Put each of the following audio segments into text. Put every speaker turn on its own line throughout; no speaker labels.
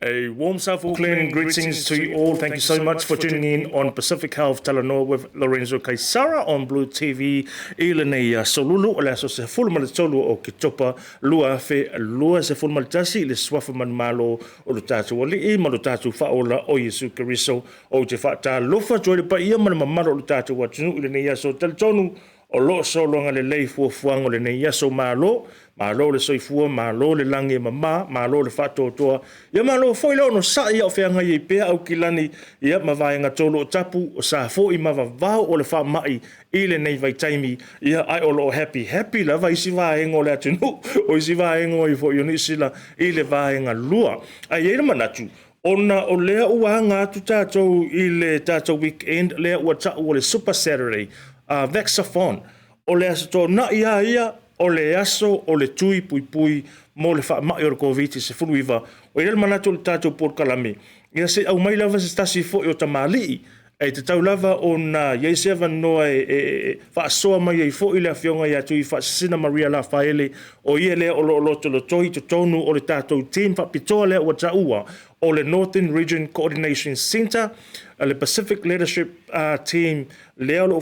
A warm South Auckland greetings to you all. Thank you so much for tuning in on Pacific Health Talanoa with Lorenzo Kaisara on Blue TV i lenei aso lulu o le aso 13 o Oketopa 2021 i le suafa manumalo o lo tatou Alii ma lo tatou Faaola o Iesu Keriso. Ou te faatalofa atu ai le paia ma le mamalu o lo tatou atunuu i lenei aso talitonu O lo o sologa lelei fuafuaga o lenei aso. Malo, malo le soifua, malo le lagi e mama, malo le faatoatoa, ia malo foi le onosai a o feagai ai pea Aukilani ia ma vaega tolu o tapu, o sa foi ma vavao o le faamai i lenei vaitaimi, ia ae o lo o happy happy lava isi vaega o le atunuu, o isi vaega o foi o Niu Sila i le vaega lua. Ae i ai le manatu, ona o lea ua aga atu tatou i le tatou weekend lea ua tau o le Super Saturday, Vexathon. O le Aso Toonai lava ia o le aso o le tui puipui mo le faamai o le Koviti-19. Ua i ai le manatu o le tatou polokalame, ia se i aumai lava se tasi foi o tamalii E tatau lava ona i ai se avanoa e faasoa mai ai foi le Afioga ia Tuifaasisina Maria Lafaele, o ia lea o lo o lotolotoi i totonu o le tatou team faapitoa lea ua taua o le Northern Region Coordination Centre, le Pacific Leadership Team lea o lo o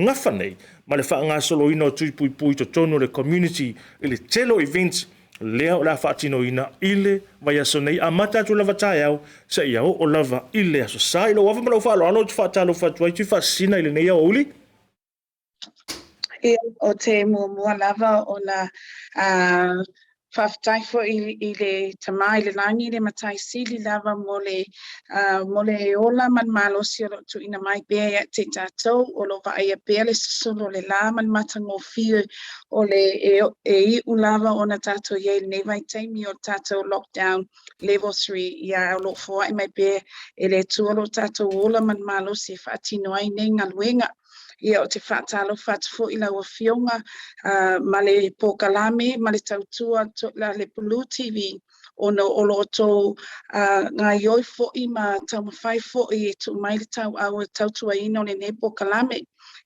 gafa nei ma le faagasoloina o tui puipui i totonu o le community i le tele o events lea o le a faatinoina i le vaiaso nei, amata atu lava taeao seia oo lava i le Aso Sa. I lou ava ma lou faaaloalo ou te faatalofa atu ai Tuifaasisina i lenei aoauli.
Ia, o te muamua lava ona faafetai foi i le Tama i le Lagi, le Matai Sili lava mo le mo le ola ma le malosi o lo o tuuina mai pea ia te tatou, o lo o vaaia pea le sosolo o le la ma le matagofie o le e, e iu lava ona tatou i ai i lenei vaitaimi o le tatou lockdown level 3, ia o lo o foai mai pea e le Atua lo tatou ola ma le malosi e faatino ai nei galuega. Ia, ou te faatalofa atu foi i lau Afioga ma le polokalame ma le tautua a le Blue TV ona o lo outou gaoioi foi ma taumafai foi e tuu mai le tauau e tautuaina o lenei polokalame.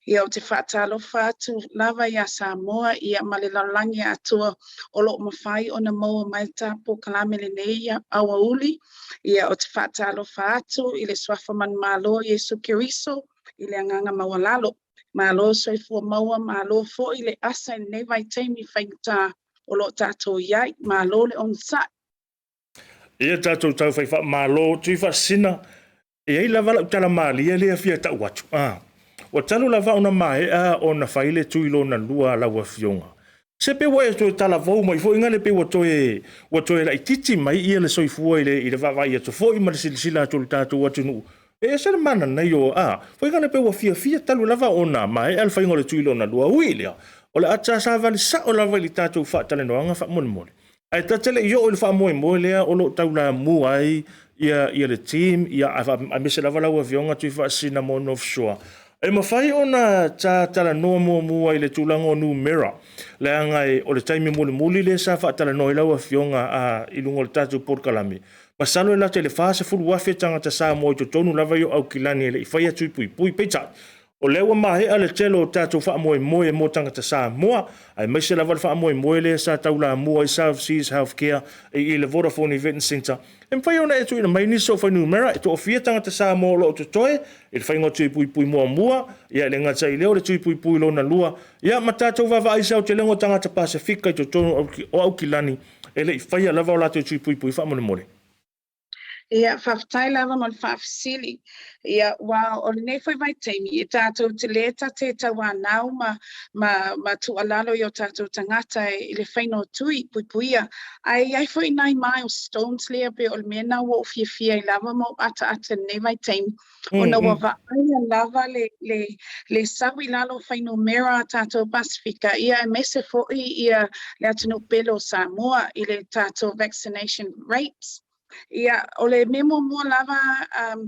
Ia, ou te faatalofa atu lava iā Samoa ia ma le lalolagi atoa o lo o mafai ona maua mai le ta polokalame lenei aoauli. Ia, ou te faatalofa atu i le Suafa Manumalo Iesu Keriso i le agaga maualalo. Malo soifua maua, malo foi le asa i lenei vaitaimi faigata o lo o tatou i ai. Malo le onosai.
Ia tatou tau fai faamalo Tuifaasisina, e i ai lava lau tala malie lea fia tau atu. Ah, ua talu lava ona maea ona fai le tui lona lua a lau afioga. Se pe ua e toe talavou mai foi ngale pe ua toe ua toe laititi mai ia le soifua i le i le vaavaai atu foi ma le silasila atu o le tatou atunuu. E ese le mananaia o a foi ngale pe ua fiafia talu lava ona maea le faiga o le tui lona lua. Ui i lea, o le a ta savali sao lava i le tatou faatalanoaga faamolemole. Ae ta te le i oo i le faamoemoe lea o lo o taulamua ai ia, ia le team, ia, aemaise lava lau Afioga Tuifaasisina mo North Shore. E mafai ona ta talanoa muamua i le tulaga o numera, leaga e, o le taimi mulimuli lea sa faatalanoa ai lau Afioga a, i luga o le tatou polokalame, masalo e lata i le 40,000 tagata Samoa i totonu lava ia o Aukilani e le i faia tui puipui. Peitai, O lea ua maea le tele o tatou faamoemoe mo tagata Samoa, aemaise lava le faamoemoe lea sa taulamua ai South Seas Healthcare i le Vodafone Event Centre. E mafai ona e tuuina mai nisi o fuainumera e toafia tagata Samoa o lo o totoe i le faiga o tui puipui muamua, ia e le gata i lea o le tui puipui lona lua, ia ma tatou vaavaai i se aotelega o tagata Pasefika i totonu o Aukilani e le i faia lava o latou tui puipui faamolemole.
Ia, faafetai lava mo le faafesili. Ia, ua o lenei foi vaitaimi, e tātou te lē ta te tauanau ma, ma, ma tuualalo i o tātou tagata i le faina o tui puipuia. Ae i ai foi nai milestones lea pei o le mea na ua ou fiafia ai lava ma ou ataata i lenei vaitaimi, ona ua vaaia lava le, le, le sau i lalo o fuainumera a tātou Pasifika, ia aemaise foi ia le atunuu pele o Samoa i le tātou vaccination rates. Ia, o le mea muamua lava, um,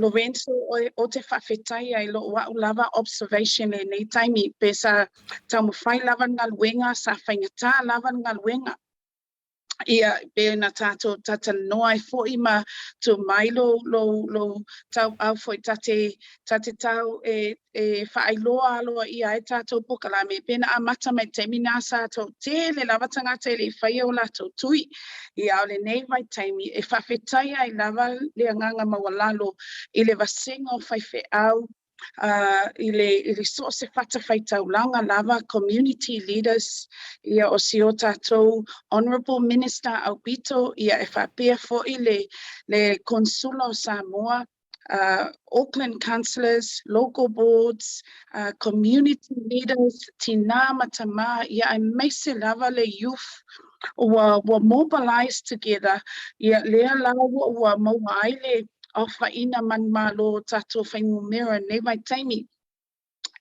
Lorenzo, o te faafetaia i lou a'u lava observation i lenei taimi, pe sa taumafai lava le galuega, sa faigata lava le galuega. Ia, pei ona tātou talatalanoa ai foi ma tuu mai lou, lou, lou tauau foi ta te, ta te tau e, e faailoa aloaia ai tātou polokalame, pei ona amata mai taimi nā sa toatele lava tagata e le i faia o latou tui. Ia, a o lenei vaitaimi, e faafetai ai lava le agaga maualalo i le vasega o faifeau, i le, i le so o se fatafaitaulaga lava, community leaders, ia o si o tātou Honourable Minister Aupito, ia e faapea foi le, le Konsula o Samoa, Auckland Councillors, local boards, community leaders, tinā ma tamā, ia aemaise lava le youth ua, ua mobilise together, ia lea la ua, ua maua ai le aofaiga manumalo o tātou fuainumera i lenei vaitaimi.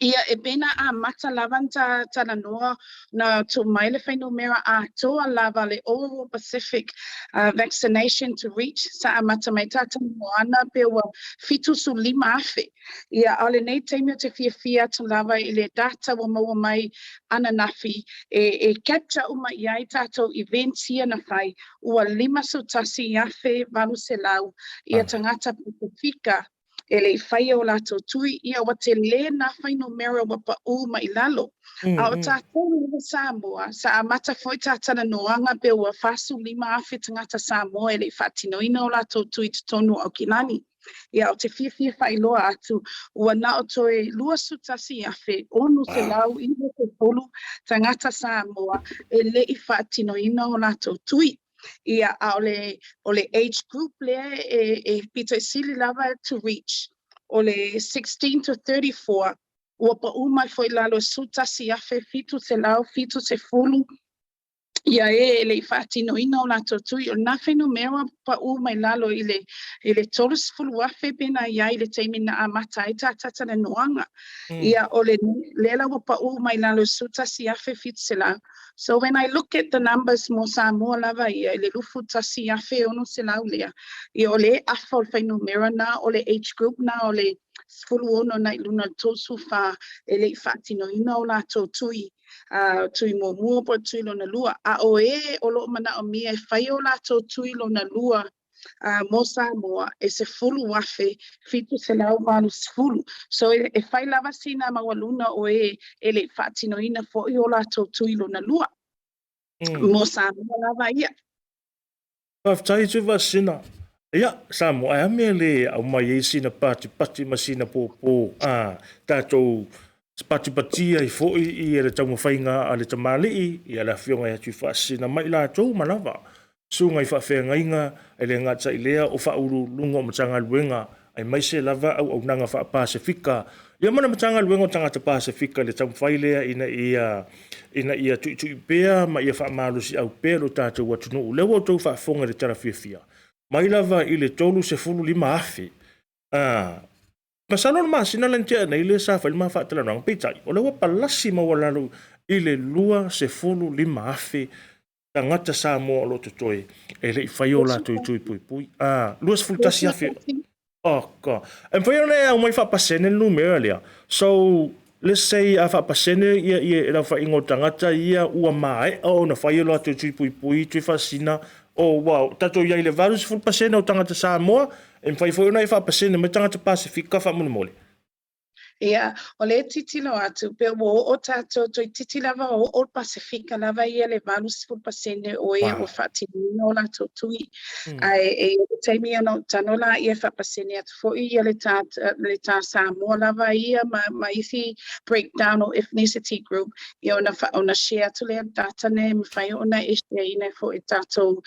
Ia, e pei ona amata lava ona ta talanoa na tuu mai le fuainumera atoa lava le All Pacific Vaccination to Reach sa amata mai tā talanoaga pe ua 75,000. Ia, a o lenei taimi ou te fiafia atu lava i le data ua maua mai ananafi e capture uma i ai tātou events ia na fai, ua 51,800 ia tagata Pasifika e le i faia o latou tui, ia ua tele nā fuainumera ua paʻū mai i lalo. A o tātou lava Samoa, sa amata foi tā talanoaga pe ua 45,000 tagata Samoa e le i faatinoina o latou tui i totonu o Aukilani. Ia, ou te fiafia faailoa atu, ua na o toe 21,690 tagata Samoa e le i faatinoina o latou tui. Ia, a o le, o le age group lea e, e pito i sili lava to reach, o le 16 to 34, ua paʻū mai foi i lalo e 11,770 ia ē e le i faatinoina o latou tui. O lena fuainumera ua paʻū mai lalo i le, i le 30,000 pei ona i ai i le taimi na amata ai tā talanoaga. Ia, o le, lea la ua paʻū mai lalo i le 11,700. So when I look at the numbers mo Samoa lava ia i le 21,600 lea, ia o le afa o le fuainumera na, o le age group na o le 16 agai i luna o le 34 e le i faatinoina o latou tui, tui muamua po o le tui lona lua. A o ē o lo o manaomia e fai o latou tui lona lua mo Samoa e 10,780. So e fai lava sina maualuna o ē e le i faatinoina foi o latou tui lona lua. Mo Samoa lava ia.
Faafetai Tuivaasina. Ia, Samoa, ae a mea le aumai ai sina patipati ma sina pōpō a tātou patipatia ai foi ia le taumafaiga a le tamalii, ia le afioga ia Tuifaasisina ma i latou uma lava susuga i faafeagaiga, e le gata i lea o faauluuluga o Matagaluega aemaise lava auaunaga faa-Pasefika, ia ma le Matagaluega o Tagata Pasefika i le taumafai lea ina ia ina ia tuitui pea ma ia faamalosiau pea lo tatou atunuu. Lea ua outou faafofoga i le tala fiafia, mai lava i le 35,000 a Masalo o le masina lea na tea nei lea sa fai le ma faatalanoaga, peitai, o lea ua palasi maualalo i le 25,000 tagata Samoa o lo o totoe e le i faia o latou tui puipui. A, 21,000. Oh, God. E mafai ona e aumai faapasene le numera lea. So, let's say a faapasene ia, ia le aofaiga o tagata ia ua maea ona fai o latou tui puipui, tui faasina, oh, wow, tatou i ai i le 80% o tagata Samoa, e mafai foi ona e faapasene mai tagata Pasefika faamolemole.
Ia, o lea e tilotilo atu, pe ua oo tātou, toeitiiti lava oo le Pasefika lava ia le 80% o e ua faatinoina o latou tui. Ae e i ai le taimi ona ou tago lea e faapasene atu foi ia le tā, le tā Samoa lava ia ma, ma isi breakdown o ethnicity group, ia ona, ona share atu lea data nei e mafai ona e share ina foi i tātou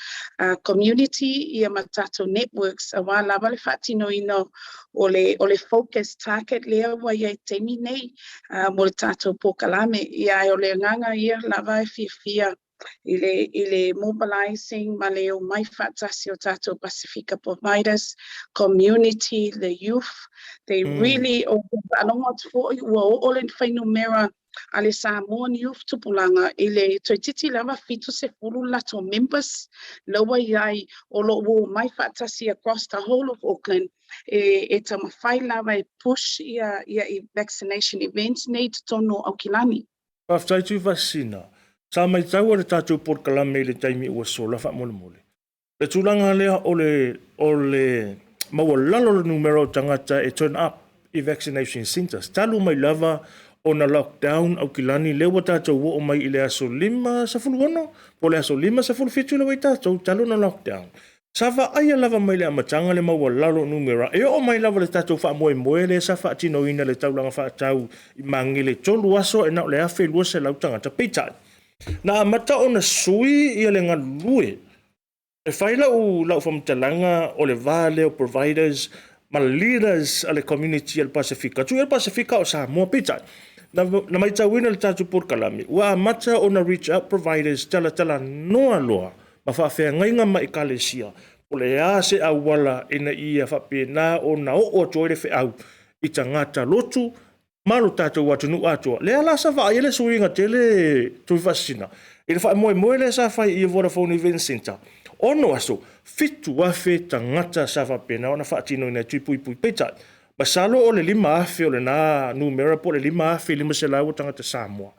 community ia ma tātou networks aua lava le faatinoina O le, o le focus target lea ua i ai taimi nei mo le tātou polokalame. Ia, ae o le agaga ia lava e fiafia i le, i le mobilising ma le omai faatasi o tātou Pasifika providers, community, the youth, they really, o faalogo atu foi ua oo le fuainumera a le Samoan Youth Tupulaga i le toeitiiti lava 70 latou members la ua i ai o lo o omai faatasi across the whole of Auckland e, e taumafai lava e push ia, ia vaccination events nei i totonu o Aukilani.
Faafetai Tuivasina. Sa maitau le tatou polokalame i le taimi ua sola faamolemole, le tulaga lea o le maualalo o le numera o tagata e turn up i vaccination centers talu mai lava ona lockdown Aukilani, lea ua tatou oo mai i le aso 56 po o le aso 57 le ua i tatou talu ona lockdown. Sa vaaia lava mai le amataga le maualalo o numera e oo mai lava le tatou faamoemoe lea sa faatinoina le taulaga faatau i Magele, 3 aso e na o le 1200 tagata. Peitai, na amata ona sui ia le galulue e fai lau faamatalaga o le va lea o providers ma leaders a le community a le Pasefika, tui le Pasefika o Samoa. Peitai, na matauina le tatou polokalame ua amata ona reach out providers, talatalanoa loa ma faafeagaiga ma ekalesia o le a se auala ina ia faapena ona oo atu ai le feau i tagata lotu ma lo tatou atunuu atoa. Lea la sa vaai le suiga tele Tuifaasisina i le faamoemoe lea sa fai i Vodafone Event Center, 6 aso, 7,000 tagata sa faapena ona faatinoina e tui puipui. Peitai, masalo o le 5,000 o lena numera po o le 5,500 o tagata Samoa.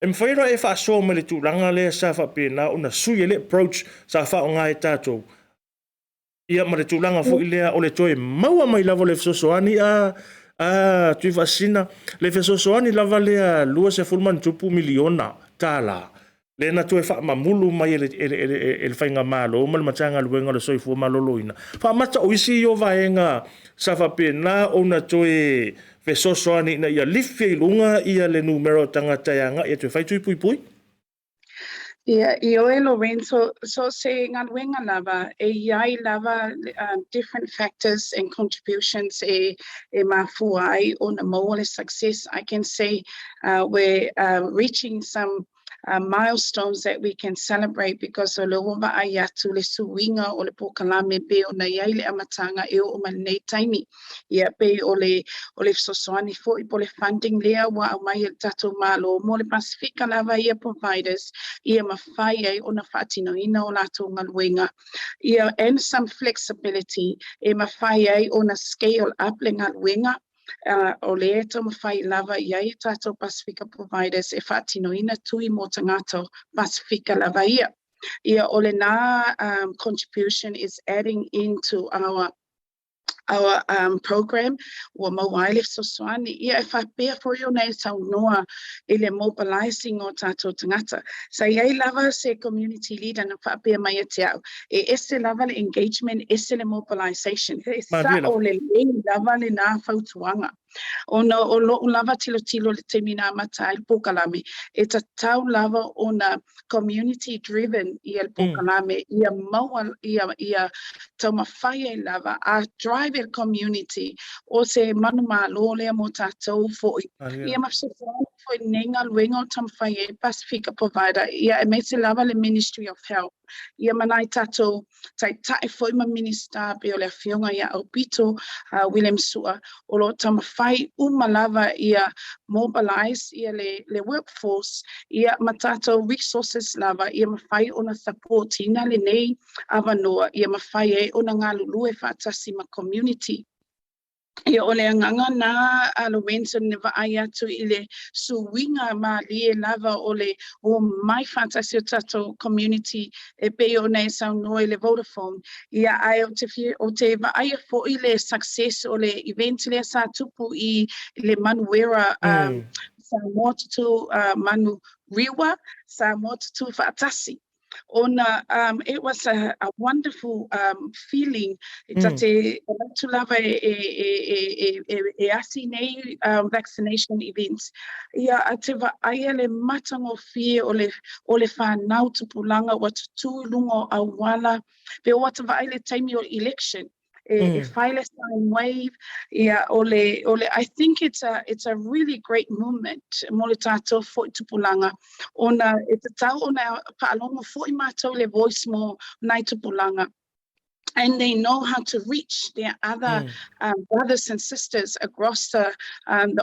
E mafai ona e faasoa mai le tulaga lea sa faapena ona sui ai le approach sa faaaoga e tatou ia ma le tulaga foi lea o le toe maua mai lava o le fesoasoani a Tuifaasisina, le fesoasoani lava lea $20 miliona lea na toe faamamulu mai e le faigamalo ma le Matagaluega o le Soifua Maloloina. Faamata o isi ia o vaega sa faapena ona toe fesoasoani ina ia lifi ai i luga ia le numera o tagata e agai atu e fai tui puipui?
Ia, i oe Lorenzo, so se galuega lava, e iai lava different factors and contributions e mafua ai ona maua le success. I can say we're reaching some milestones that we can celebrate because o le ua vaai atu le suiga o le polokalame pe ona iai le amataga e oo mai lenei taimi. Ia pei o le fesoasoani foi po le funding lea ua aumai e le tatou Malo mo le Pasefika lava ia providers ia mafai ai ona faatinoina o latou galuega. Ia, and some flexibility e mafai ai ona scale up le galuega o lea e taumafai lava i ai tatou Pasefika providers e faatinoina tui mo tagata Pasefika lava ia. Ia, o lena contribution is adding into our program ua maua ai le fesoasoani. Ia, e faapea foi ona e saunoa i le mobilizing o tatou tagata. Sa i ai lava se community leader na faapea mai ia te au, e ese lava le engagement, ese le mobilization. E sa'o lelei lava lena fautuaga ona o lo'u lava tilotilo le taimi na amata ai le polokalame, e tatau lava ona community driven ia le polokalame ia maua ia taumafai ai lava a drive le community o se manumalo lea mo tatou foi. Ia ma fesoasoani foi lenei galuega o taumafai ai Pasefika Provider ia aemaise lava le Ministry of Health ia ma nai tatou taitai foi ma Minista pei o le afioga ia Aupito William Sua o lo o taumafai uma lava ia mobilize ia le workforce ia ma tatou resources lava ia mafai ona support ina lenei avanoa ia mafai ai ona galulue faatasi ma community. Ia, o le agaga na a Lorenzo na vaai atu i le suiga malie lava o le o mai faatasi o tatou community e pei ona e saunoa i le Vodafone. Ia, ae ou te vaaia foi le success o le event lea sa tupu i le Manuera, Samoa Tutu Manu Riwa, Samoa Tutu Faatasi ona it was a wonderful feeling e tate atu lava e asi nei vaccination events ia a te vaaia le matagofie o le whanau tupulaga ua tutū i luga o auala pe o ata vaai le taimi o election e fai le sign wave. Ia, o le I think it's a really great movement mo le tātou foi tupulaga ona e tatau ona faalogo foi mātou le voice mo nai tupulaga. And they know how to reach their other brothers and sisters across the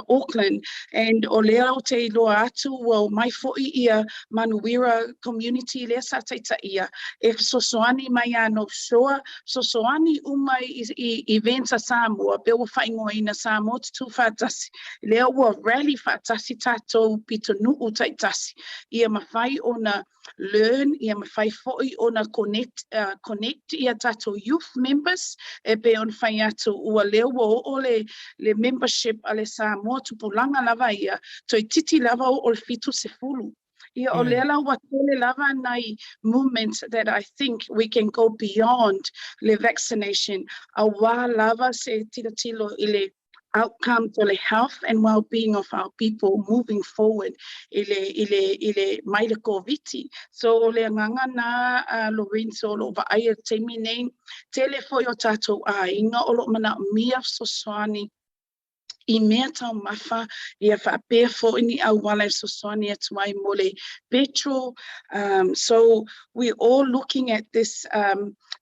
Auckland. And o lea ou te iloa atu ua omai foi ia Manuira community lea sa taitaia e fesoasoani mai ia North Shore, fesoasoani uma i events a Samoa, pe ua faaigoaina Samoa Tutū Faatasi. Lea ua rally faatasi tatou pitonuu taitasi ia mafai ona learn, ia mafai foi ona connect ia tatou youth members. E pei ona fai atu, ua lea ua oo le membership a le Samoa Tupulaga lava ia, toeitiiti lava oo le 70. Ia, o lea la ua tele lava nai movements that I think we can go beyond le vaccination, auā lava se tilotilo i le outcomes o le health and well-being of our people moving forward i le mai le Koviti. So o le agaga na, Lorenzo, o loo vaai e taimi nei, tele foi o tatou aiga o loo manaomia fesoasoani i mea taumafa, ia faapea foi ni auala e fesoasoani atu ai mo le petrol. So we all looking at this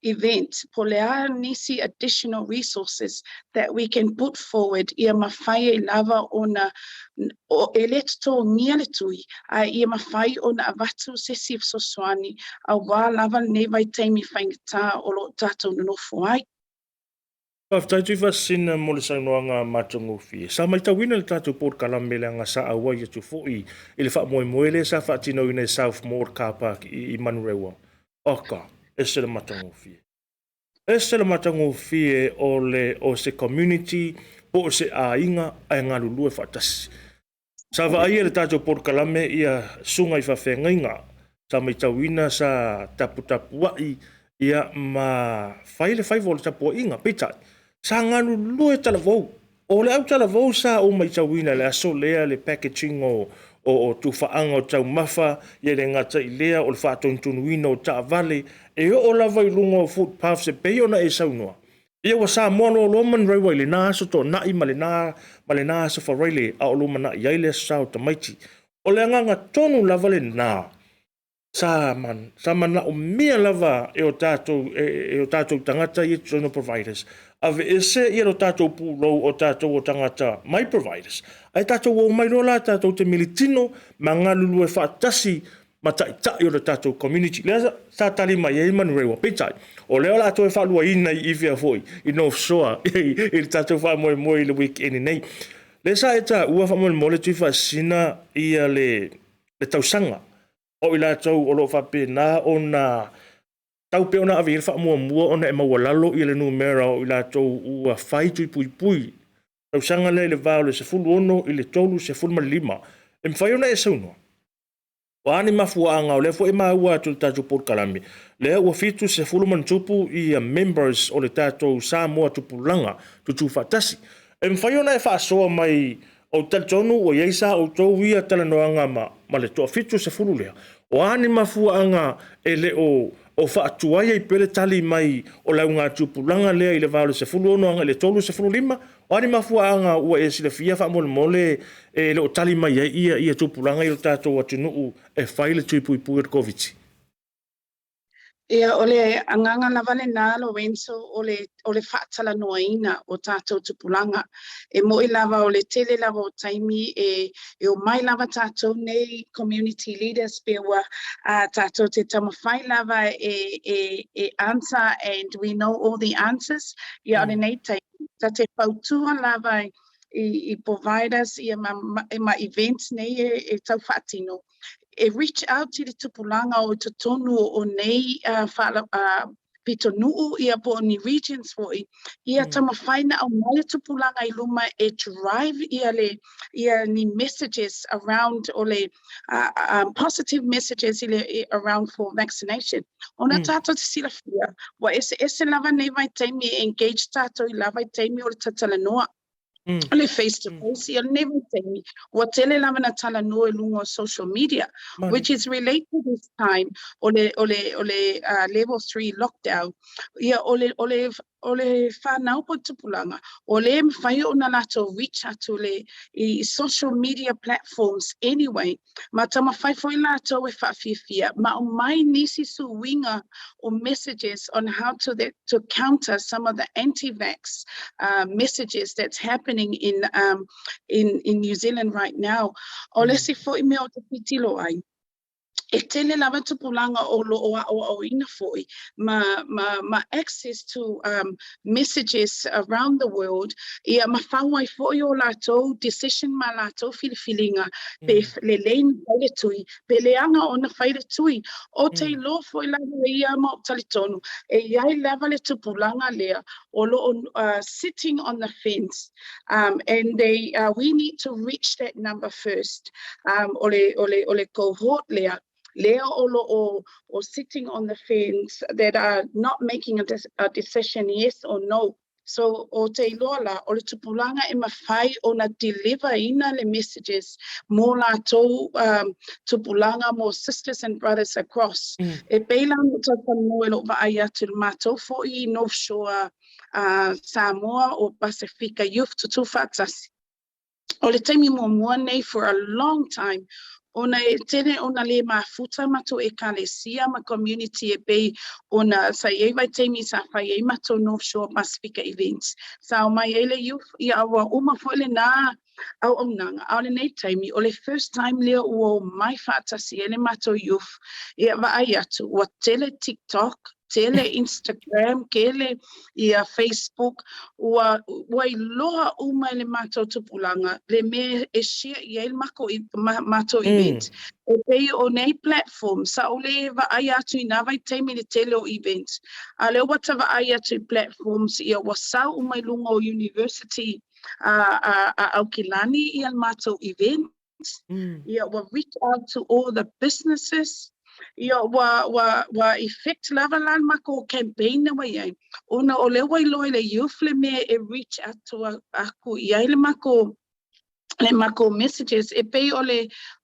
event po le a nisi additional resources that we can put forward ia mafai ai lava ona e le totogia le tui, a ia mafai ona avatu se isi fesoasoani auā lava lenei vaitaimi faigata o loo tatou nonofo ai.
Faafetai Tuifaasisina mo le saunoaga matagofie. Sa matauina le tatou polokalame leaga sa auai atu foi i le faamoemoe lea sa faatinoina i South Mall Car Park i Manurewa. Oka, ese le matagofie. Ese le matagofie o le o se community po o se aiga ae galulue faatasi. Sa vaaia le tatou polokalame ia susuga i faafeagaiga sa matauina sa taputapuai ia ma fai le faiva o le tapuaiga. Peitai, sa galulue talavou. O le au talavou sa ou matauina le aso lea, le packaging o tufaaga o taumafa, ia le gata i lea o le faatonutonuina o taavale, e oo lava i luga o footpaths e pei ona e saunoa. Ia ua Samoa loaloa Manurewa i lena aso Toonai ma lena aso Faraile a o lumanai ai le aso sa o tamaiti. O le agaga tonu lava lena sa manaomia lava e o tatou tagata ia totonu providers. Ave ese ia lo tatou pulou o tatou o tagata mai providers. Ae tatou o mai loa la tatou te militino ma galulue faatasi ma taitai o le tatou community. Lea sa tali mai ai Manurewa. Peitai, o lea o le a toe faaluaina i fea foi, i North Shore, i le tatou faamoemoe i le weekend nei. Lea sa e taua faamolemole Tuifaasisina ia le tausaga o i latou o lo o faapena ona tau pe ona ave i le faamuamua ona e maualalo ia le numera o i latou ua fai tui puipui tausaga lea i le va o le 16 i le 35. E mafai ona e saunoa o a ni mafuaaga o lea foi e maua atu i le tatou polokalame lea ua 70+ ia members o le tatou Samoa Tupulaga Tutū Faatasi. E mafai ona e faasoa mai, ou talitonu ua i ai sa outou ia talanoaga ma le toa 70 lea, o a ni mafuaaga e le o faatuai ai pea le tali mai o le augatupulaga lea i le va o le 16 agai i le 35? O a ni mafuaaga ua e silafia faamolemole e le o tali mai ai ia tupulaga i o tatou atunuu e fai le tui puipui o le Koviti?
Ia, o le agaga lava lena, Lorenzo, o le faatalanoaina o tatou tupulaga. E mo'i lava o le tele lava o taimi e omai lava tatou nei community leaders pe ua tatou te taumafai lava e answer and we know all the answers. Ia, o lenei taimi, ta te fautua lava i providers ia ma events nei e tau faatino e reach out i le tupulaga o totonu o nei pitonuu ia po o ni regions foi ia taumafai na aumai le tupulaga i luma e drive ia le ia ni messages around o le positive messages i le around for vaccination, ona tatou te silafia ua eseese lava nei vaitaimi e engage tatou i la vaitaimi o le tatalanoa le face to face. Ia lenei vaitaimi ua tele lava na talanoa i luga o social media, which is related to this time o le level 3 lockdown. Ia o le o le fanau po o tupulaga, o lea e mafai ona latou reach atu le i social media platforms anyway, ma taumafai foi latou e faafiafia ma aumai nisi suiga o messages on how to counter some of the anti-vax messages that's happening in New Zealand right now. O le isi foi mea ou te tilotilo ai, e tele lava tupulaga o lo o aoaoina foi ma access to messages around the world, ia ma fau ai foi o latou decision ma latou filifiliga, pe lelei na fai le tui, pe leaga ona fai le tui. O te iloa foi lava ia ma ou talitonu, e i ai lava le tupulaga lea o lo o sitting on the fence, and we need to reach that number first. O le cohort lea o lo o sitting on the fence that are not making a decision yes or no. So o te iloa la, o le tupulaga e mafai ona deliver ina le messages mo latou tupulaga mo sisters and brothers across. E pei la ona talatalanoa i lou vaai atu i le matou foi i North Shore Samoa o Pasifika Youth Tutufaatasi. O le taimi muamua nei for a long time, ona e tele ona le mafuta matou ekalesia ma community e pei ona sa i ai vaitaimi sa fai ai matou North Shore Pasifika events. Sa omai ai le youth, ia ua uma foi lena auaunaga. A o lenei taimi, o le first time lea ua omai faatasi ai le matou youth. Ia vaai atu, ua tele TikTok, tele Instagram, tele ia Facebook, ua iloa uma e le matou tupulaga le mea e share i ai le matou event. E pei o nei platform, sa ou le vaai atu i nā vaitaimi le tele o events. A lea ua ta vaai atu i platforms, ia ua sau uma i luga o university a Aukilani ia le matou event. Ia ua reach out to all the businesses. Ia ua effect lava la le matou campaign na ua i ai. Ona o lea ua iloa i le youth le mea e reach atu aku i ai le makou messages. E pei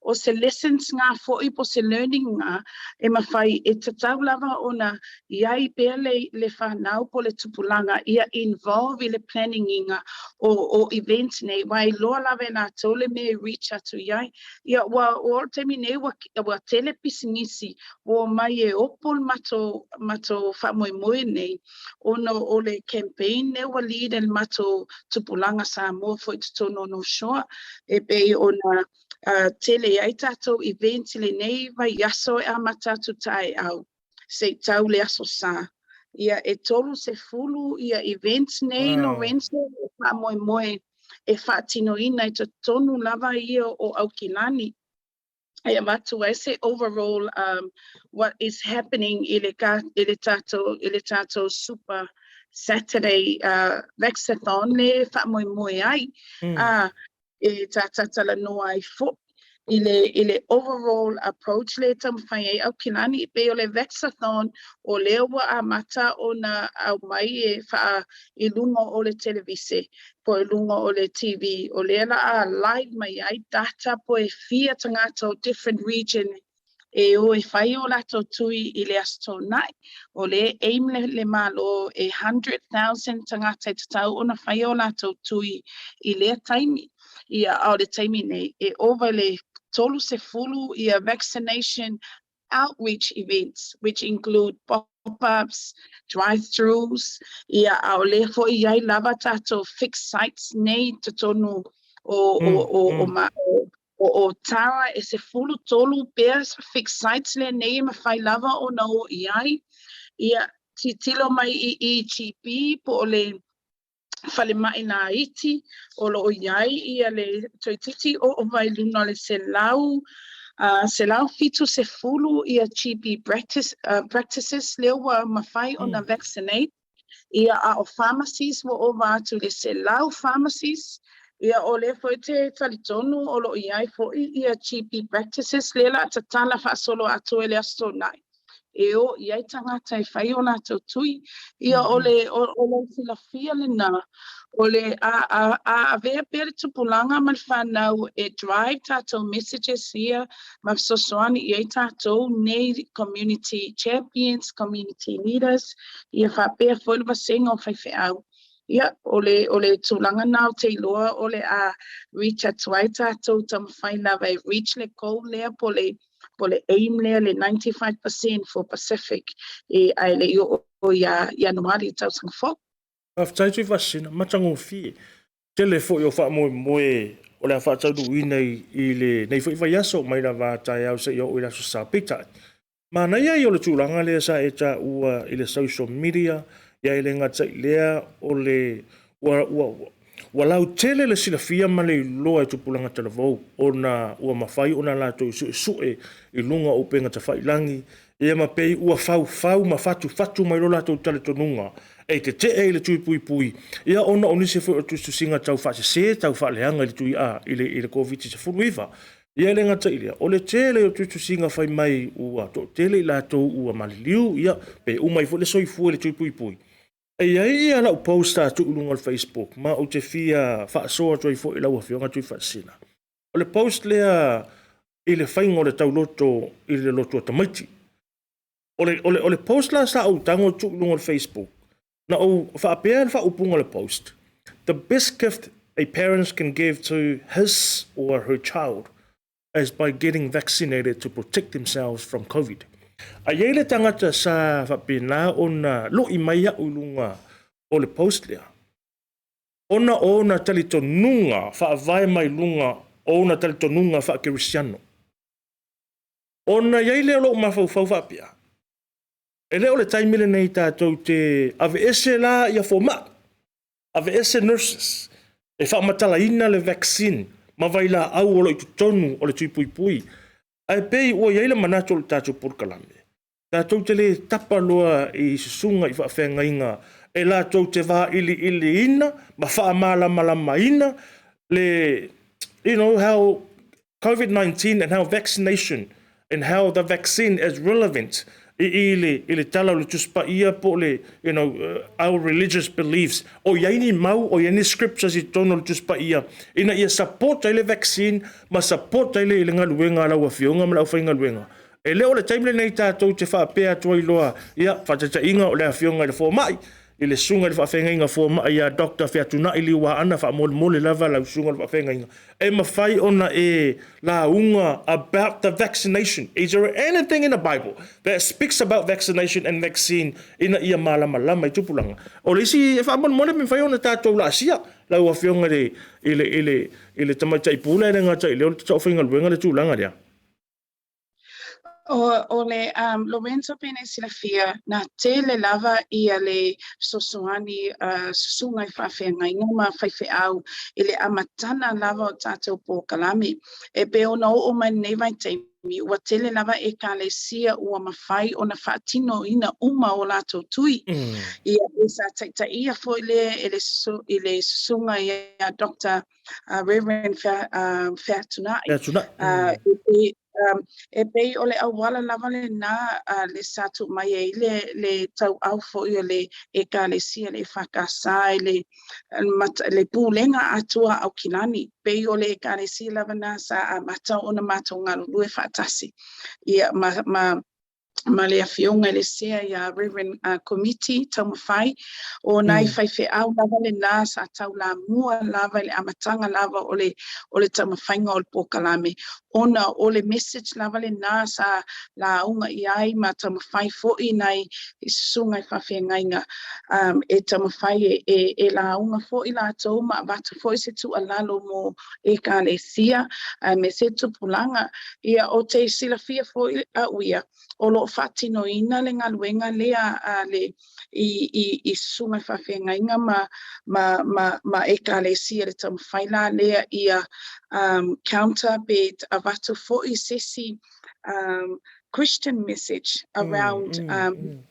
o se lessons ngā foi po se learning ngā e mafai e tatau lava ona i ai pea le whanau po le tupulaga ia involve i le planning inga o events nei wa i loa lava e latou le mea e reach atu i ai. Ia ua o le taimi nei ua tele pisinisi ua omai e opo le matou faamoemoe nei ona o le campaign lea ua lead e le matou tupulaga Samoa foi totonu o North Shore e pei ona tele ai tatou events i lenei vaiaso e amata atu taeao seia tau le aso Sa. Ia e 30 ia events nei, Lorenzo, e faamoemoe e faatinoina i totonu lava ia o Aukilani e avatu ai se overall what is happening i le tatou Super Saturday Vaxathon le faamoemoe ai e tatalanoa ai foi i le overall approach le taumafai ai Aukilani. E pei o le Vaxathon o lea ua amata ona aumai e faa i luga o le televise po i luga o le TV, o lea la a live mai ai data po e fia tagata o different region e o e fai o latou tui i le Aso Toonai. O le aim le Malo e 100,000 tagata e tatau ona fai o latou tui i lea taimi. Ia, a o le taimi nei, e ova le 30 ia vaccination outreach events, which include pop-ups, drive-throughs, ia a o lea foi i ai lava tatou fixed sites nei totonu o, o, ma, o Tara e 13 pea fixed sites le nei e mafai lava ona o i ai. Ia, titilo mai i EGP po o le falemai laiti o lo o i ai ia le toeitiiti oo mai luna o le 170 ia GP practices lea ua mafai ona vaccinate. Ia, a o pharmacies ua ova atu i le 100 pharmacies. Ia, o lea foi te talitonu o lo o i ai foi ia GP practices lea la tatala faasolo atu e le Aso Toonai. e o i ai tagata e fai o latou tui. Ia o le o lou silafia lena, o le a a a avea pea le tupulaga ma le fanau e drive tatou messages ia ma fesoasoani i ai tatou nei community champions, community leaders, ia faapea foi le vasega o faifeau. Ia, o le, o le tulaga lena ou te iloa o le a reach atu ai tatou, taumafai lava e reach le goal lea po o le, po o le aim lea, le 95% for Pacific, e, ae le i oo ia Ianuari i le tausaga fou.
Faafetai Tuivasina, matagofie. Tele foi o faamoemoe o le a faataunuuina i lenei foi vaiaso mai lava a taeao seia oo i le Aso Sa. Peitai, manaia ia o le tulaga lea sa e taua i le social media, ia e le gata i lea o le ua, ua, ua lautele le silafia ma le iloa e tupulaga talavou ona ua mafai ona latou suesue i luga o upega tafailagi, ia ma pei ua faufau ma fatufatu mai lo latou talitonuga e tetee i le tui puipui, ia ona o nisi foi o tusitusiga tau faasese, tau faaleaga i le tui a i le, i le Koviti-19. Ia e le gata i lea, o le tele o tusitusiga fai mai ua toatele i latou ua maliliu, ia pe uma ai foi le soifua i le tui puipui. E i ai ia lau post sa tuu i luga o le Facebook ma ou te fia faasoa atu ai foi i lau Afioga Tuifaasisina. O le post lea i le faiga o le tauloto i le loto a tamaiti. O le, o le, o le post la sa ou tago tuu i luga o le Facebook, na ou faapea le faaupuga o le post, the best gift a parents can give to his or her child is by getting vaccinated to protect themselves from COVID. A i ai le tagata sa faapena ona lo'i mai au i luga o le post lea, ona o ona talitonuga faavae mai luga o ona talitonuga faakerisiano. Ona i ai lea o lou mafaufau faapea, e le o le taimi lenei tatou te aveese la ia fomai, aveese nurses, e faamatalaina le vaccine ma vailaau o lo o i totonu o le tui puipui. Ae pei ua i ai le manatu o le tatou polokalame, tatou te le tapa loa i susuga i faafeagaiga e latou te vailiiliina ma faamalamalamaina le, you know, how COVID-19 and how vaccination and how the vaccine is relevant i, i, le, i le tala o le Tusi Paia po o le, you know, our religious beliefs. O i ai ni mau, o i ai ni scriptures i totonu o le Tusi Paia ina ia support ai le vaccine ma support ai le, le galuega a lau Afioga ma le aufaigaluega. E le o le taimi lenei tatou te faapea atu ai loa, ia, faataitaiga o le Afioga i le Fomai, i le Susuga i le Faafeagaiga Fomai ia Doctor Featunai Liuaana, faamolemole lava lau Susuga i le Faafeagaiga, e mafai ona e lauga about the vaccination. Is there anything in the Bible that speaks about vaccination and vaccine ina ia malamalama i tupulaga? O le isi e faamolemole pe mafai ona tatou laasia lau Afioga i le, i le, i le, i le Tamaitai Pule, e le gata i lea o le Taufaigaluega le tulaga lea.
O, o le um, Lorenzo pei ona e silafia, na tele lava ia le fesoasoani uh, susuga i faafeagaiga ma faifeau i le amataga lava o tatou polokalame. E pei ona oo mai lenei vaitaimi, ua tele lava ekalesia ua mafai ona faatinoina uma o latou tui. Ia, e sa taitaia foi lea e le, i le susuga ia Doctor uh, Reverend Fea, uh, Featunai.
Featunai.
Uh, e, um, e pei o le auala lava lena uh, le sa tuu mai ai le, le tauau foi o le ekalesia le EFKS i le, le pulega atoa a Aukilani. Pei o le ekalesia lava na sa amata ona matou galulue faatasi. Ia, ma, ma ma le afioga i le sea ia Reverend uh, Komiti Taumafai, o nai mm. faifeau lava lena sa taulamua lava i le amataga lava o le, o le taumafaiga o le polokalame, ona o le message lava lena sa lauga i ai ma taumafai foi nai susuga i faafeagaiga um, e taumafai e, e, e lauga foi latou ma avatu foi se tuualalo mo ekalesia me se tupulaga. Ia, ou te silafia foi au ia, o lo o faatinoina le galuega lea a le i, i, i susuga i faafeagaiga ma, ma, ma, ma ekalesia le taumafai la lea ia um, counter pe avatu foi se isi um, Christian message around um,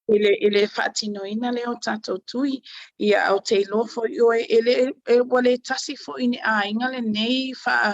I le faatinoina lea o tatou tui. Ia, ou te iloa foi ʻoe, e le, e, ua le tasi foi ni aiga lenei faa,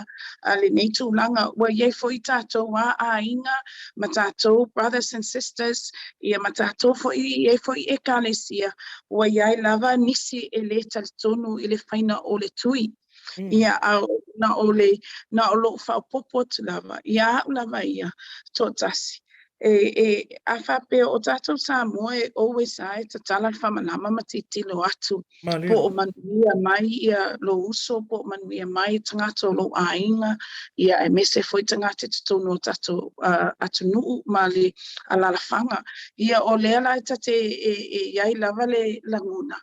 lenei tulaga. Ua i ai foi tatou a aiga ma tatou brothers and sisters, ia ma tatou foi, e i ai foi ekalesia, ua i ai lava nisi e le talitonu i le faiga o le tui. Ia, a na o le, na o lou faaopoopo atu lava, ia au lava ia, toatasi. E, a faapea o tatou Samoa e always lava e tatala le faamalama ma tilotilo atu po o manuia mai ia lou uso, po o manuia mai tagata o lou aiga, ia aemaise foi tagata i totonu o tatou atunuu ma le alalafaga. Ia o lea la e ta te e i ai lava le lagona,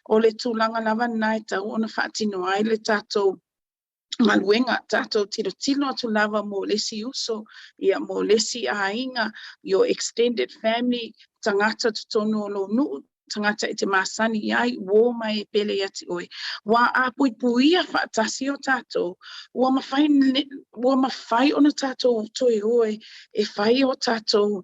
o le tulaga lava lena e tatau ona faatino ai le tatou galuega, tatou tilotilo atu lava mo le isi uso, ia mo le isi aiga, your extended family, tagata totonu o lou nuu, tagata e te masani i ai, uo mai e pele ia te oe. Ua a puipuia faatasi o tatou, ua mafai ona tatou toe o e fai o tatou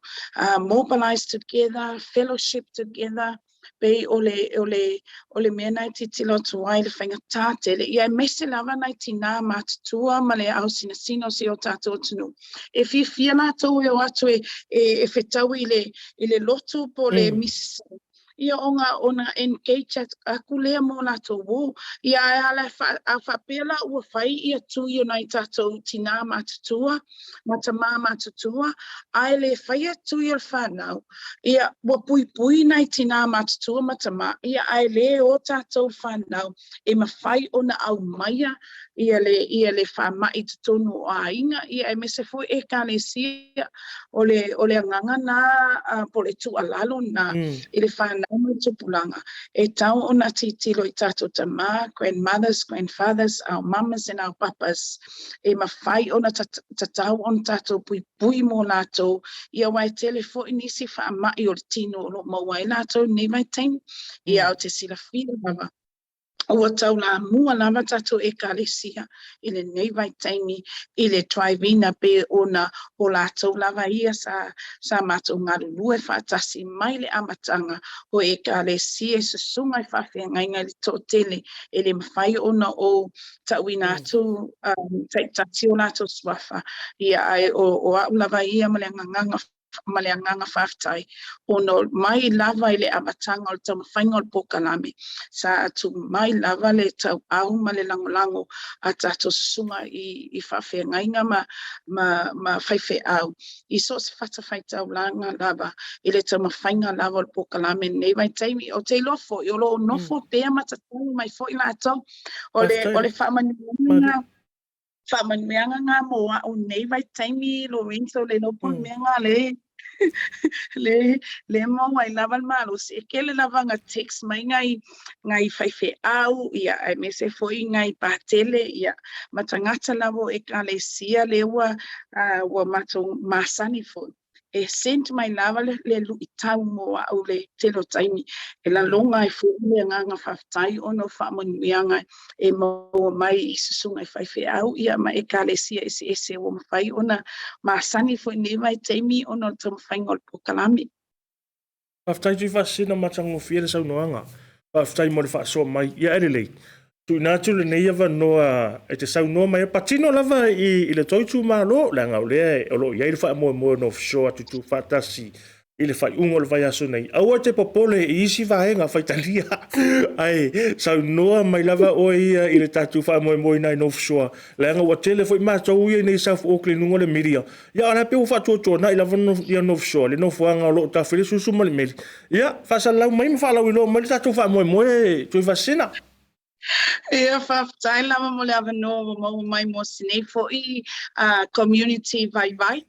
mobilize together, fellowship together, pei o le mea na e tilotilo atu ai le faigata tele, ia aemaise lava nai tinā matutua ma le ausinasina o si o tatou atunuu. E fiafia latou e o atu e fetaui i le lotu po o le misa, ia ona engage aku lea mo latou o. Ia ae ala a faapea la ua fai ia tui o nai tatou tinā matutua ma tamā matutua, ae le faia tui o le whanau, ia ua puipui nai tinā matutua ma tamā, ia ae le o tatou whanau e mafai ona aumaia ia le faama'i totonu o aiga, ia aemaise foi ekalesia. O le agaga na, po o le tuualalo na i le whanau ma le tupulaga e tau ona tilotilo i tatou tamā, grandmothers, grandfathers, our mamas and our papas, e mafai ona tatau ona tatou puipui mo latou, ia aua e tele foi nisi faama'i o le tino o lo o maua ai latou i lenei vaitaimi. Ia ou te silafia lava ua taulamua lava tatou ekalesia i lenei vaitaimi i le drive-ina pe ona o latou lava ia sa matou galulue faatasi mai le amataga o ekalesia i susuga i faafeagaiga i le toatele e le mafai ona ou tauina atu taitasi o latou suafa. Ia ae o au lava ia ma le agaga faafetai ona mai lava i le amataga o le taumafaiga o le polokalame sa atu mai lava le tauau ma le lagolago a tatou susuga i faafeagaiga ma faifeau i so o se fatafaitaulaga lava i le taumafaiga lava o le polokalame i lenei vaitaimi. Ou te iloa foi o lo o nofo pea ma tatalo mai foi latou. O le faamanuiaga ngā mō au nei vaitaimi, Lorenzo, le iloa po o le mea ngā le maua ai lava le malosi. E tele lava na text mai ngai faifeau, ia aemaise foi ngai patele, ia ma tagata lava o ekalesia lea ua matou masani foi. E send mai lava le luitau mo au le tele o taimi. E lalona ai foi le agaga faafetai ona o faamanuiaga e maua mai i susuga i faifeau, ia ma ekalesia eseese ua mafai ona masani foi i lenei vaitaimi ona o le taumafaiga o le polokalame.
Faafetai Tuifaasisina matagofie le saunoaga. Faafetai mo le faasoa mai. Ia e lelei. Tuuina atu lenei avanoa e te saunoa mai patino lava i le tou itumalo, leaga o lea o lo o i ai le faamoemoe na ofisio atu tuufaatasi i le faaiuga o le vaiaso nei. Aua te popole i isi vaega faitalia, ae saunoa mai lava oe ia i le tatou faamoemoe i North Shore, leaga ua tele foi matou ia nei South Auckland luga o le media. Ia o la pe ua faatuatuanai lava ia North Shore, le nofoaga o lo o tafe le susu ma le meli. Ia, faasalalau mai ma faalauiloa mai le tatou faamoemoe, Tuifaasisina.
Ia, faafetai lava mo le avanoa ua maua mai mo sinei foi community vaivai.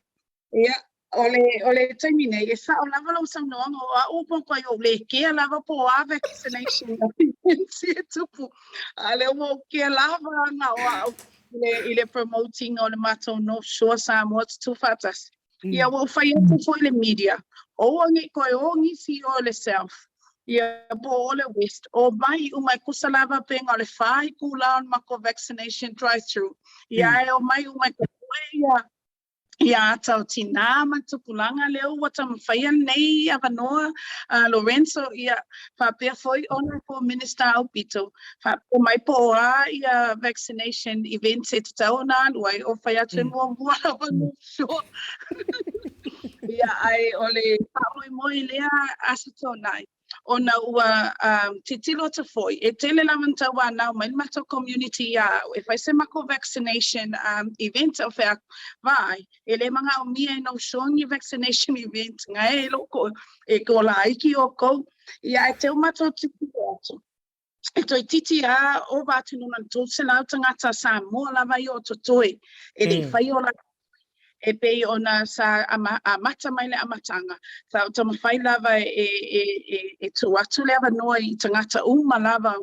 Ia, o le taimi nei, e sao lava lau saunoaga o au po koe o le kea lava po o a vaccination e tupu. A lea ua ou kea lava na o au i le promoting o le matou North Shore Samoa tutufaatasi. Ia ua ou fai atu foi le media, o ua nei koe o nisi o le South, ia po o le West, o mai uma e kusa lava pe ngā o le whai kula o le mako vaccination drive-through. Ia e o mai uma e koe ia Ia ata o tinā ma le tupulaga lea ua taumafaia lenei avanoa Lorenzo, ia faapea foi ona po o Minister Aupito, faapea mai po o a ia vaccination events e tatau ona alu ai, o fai atu e muamua lava North Shore. Ia ae o le faamoemoe lea Aso Toonai, ona ua tilotilo atu foi, e tele lava ina tauanau mai le matou community ia au e fai se matou vaccination event. Ou fai atu, vaai, e le manaomia e North Shore ni vaccination event, na e loko e laiti outou. Ia ae teu matou tilotilo atu, e toeitiiti lava ova atu i luga o le 300 tagata Samoa lava ia o totoe e le i faia o latou e pei ona sa amata mai le amataga, sa ou taumafai lava e tuu atu le avanoa i tagata uma lava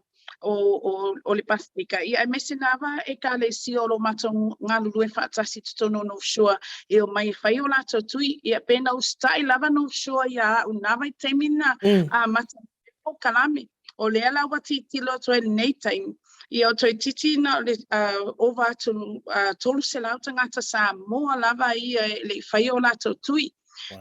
o le Pasefika, ia aemaise lava ekalesia o lo matou galulue faatasi i totonu o North Shore e omai e fai o latou tui. Ia pe na usitai lava North Shore ia au na vaitaimi na amata polokalame. O lea la ua tilotilo atu ai i lenei taimi, ia o toeitiiti na o le ova atu 300 tagata Samoa lava ia e le i faia o latou tui.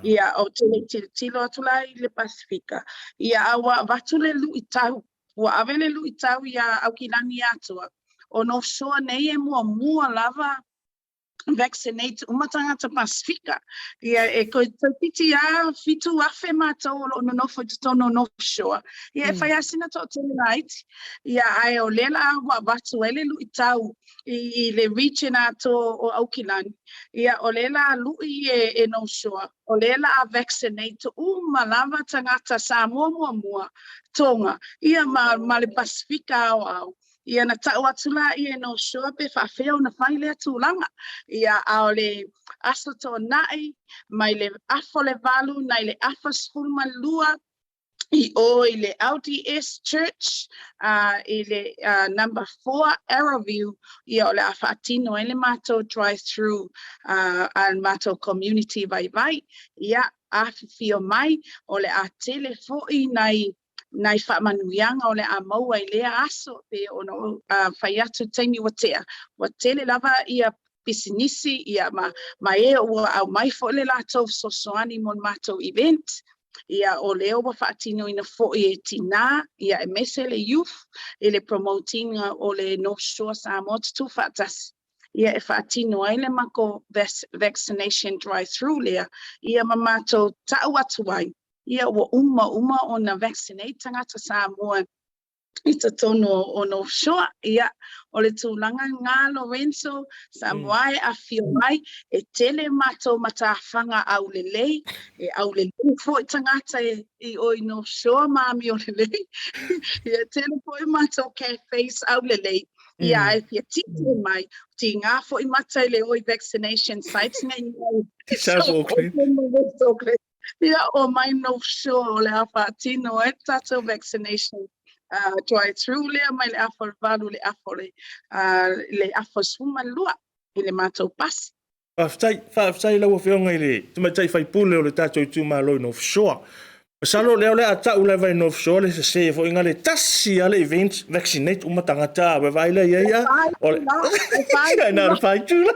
Ia, ou te le i tilotilo atu la i le Pasefika, ia a ua avatu le luitau, ua ave le luitau iā Aukilani atoa, o North Shore nei e muamua lava vaccinate uma tagata Pasefika. Ia e toeitiiti lava 7,000 matou o lo o nonofo i totonu o North Shore. Ia e fai lava sina toatele laiti. Ia ae o lea la ua avatu ai le luitau i le region atoa o Aukilani. Ia o lea la lui e North Shore, o lea la a vaccinate uma lava tagata Samoa muamua, Tonga, ia ma le Pasefika aoao. Ia na tau atu la ia e North Shore pe faafefea ona fai lea tulaga. Ia a o le Aso Toonai mai le 7:30 nai le 12:30 i o i le LDS Church i le number 4 Arrowview, ia o le a faatino ai le matou drive through a le matou community vaivai. Ia afifio mai, o le a tele foi nai faamanuiaga o le a maua i lea aso, pe ona fai atu taimi ua tea, ua tele lava ia pisinisi ia ma e ua aumai foi le latou fesoasoani mo le matou event. Ia o lea ua faatinoina foi e tinā, ia aemaise le youth i le promote ina o le North Shore Samoa Tutū Faatasi, ia e faatino ai le matou vaccination drive through lea, ia ma matou tau atu ai, ia ua uma uma ona vaccinate tagata Samoa i totonu o North Shore. Ia, o le tulaga lena Lorenzo, Samoa e afifio mai, e tele matou matafaga aulelei, e aulelei foi tagata i o i North Shore ma amio lelei. Ia, e tele foi matou cafes aulelei. Ia, ae fia titi mai, tiga foi mata i le o i vaccination sites nei i
South Auckland.
West Auckland. Ia, o mai North Shore o le a faatino ai le tatou vaccination drive through lea mai le 7:30 le 12:30 i le matou pasi.
Faafetai, faafetai i lau Afioga i le Tamaitai Faipule o le tatou itumalo i North Shore. Masalo o lea o le a tau lava i North Shore le sese foi na le tasi lava le event, vaccinate uma tagata, ua vaai lea i ai a. O le na o le faitula.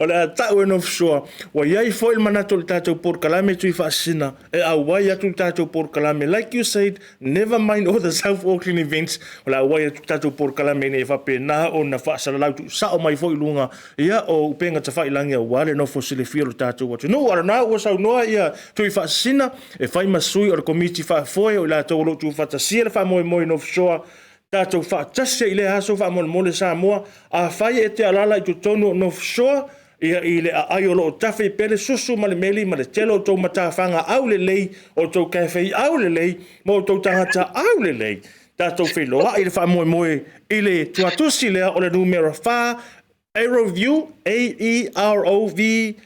O le a tau e North Shore. Ua i ai foi le manatu o le tatou polokalame Tuifaasisina e auai atu le tatou polokalame. Like you said, never mind all the South Auckland events, o le a auai atu le tatou polokalame ina ia faapena ona faasalalau tuusao mai foi i luga ia o upega tafailagi aua le nofo silafia o le tatou atunuu. A o lena ua saunoa ia Tuifaasisina e fai ma sui o le Komiti Faafoe o i latou o lo o tuufaatasia le faamoemoe i North Shore, tatou faatasi ai i lea aso faamolemole Samoa. Afai e te alaala i totonu o North Shore, ia i le aai o lo o tafe pea le susu ma le meli ma le tele o tou matafaga aulelei, o tou cafe aulelei, ma o tou tagata aulelei, tatou feiloai i le faamoemoe i le tuatusi lea o le numera 4 Aeroview, A-E-R-O-V-I-E-W,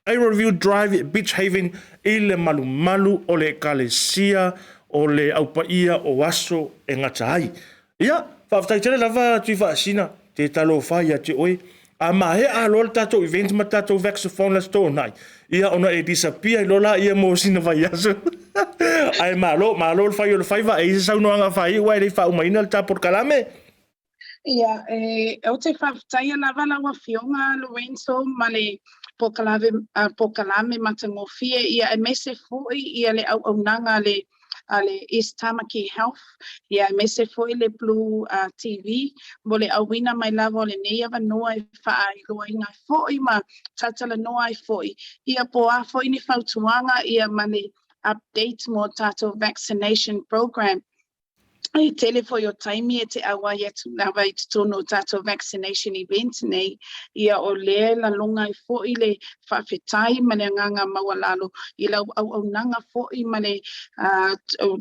Aeroview Drive, Beach Haven, i le malumalu o le Ekalesia o le Au Paia o Aso e Gata Ai. Ia, faafetai tele lava Tuifaasina, te talofa ia te oe. A maea loa le tatou event ma tatou Vaxaphone le Aso Toonai, ia ona e disappear ai loa laia mo sina vaiaso. Ae malo, malo le fai o le faiva, e i ai se saunoaga faaiu ae le i faaumaina le ta polokalame?
Ia, e, ou te faafetaia lava lau Afioga Lorenzo ma le polokalame, polokalame matagofie, ia aemaise foi ia le auaunaga a le a le East Tamaki Health, ia aemaise foi le Blue TV mo le auina mai lava o lenei avanoa e faailoaina ai foi ma talatalanoa ai foi, ia po o a foi ni fautuaga ia ma le update mo tatou vaccination program. I tele foi o taimi e te auai atu lava i totonu o tatou vaccination event nei, ia o lea e lagona ai foi le faafetai ma le agaga maualalo i lau auaunaga foi ma le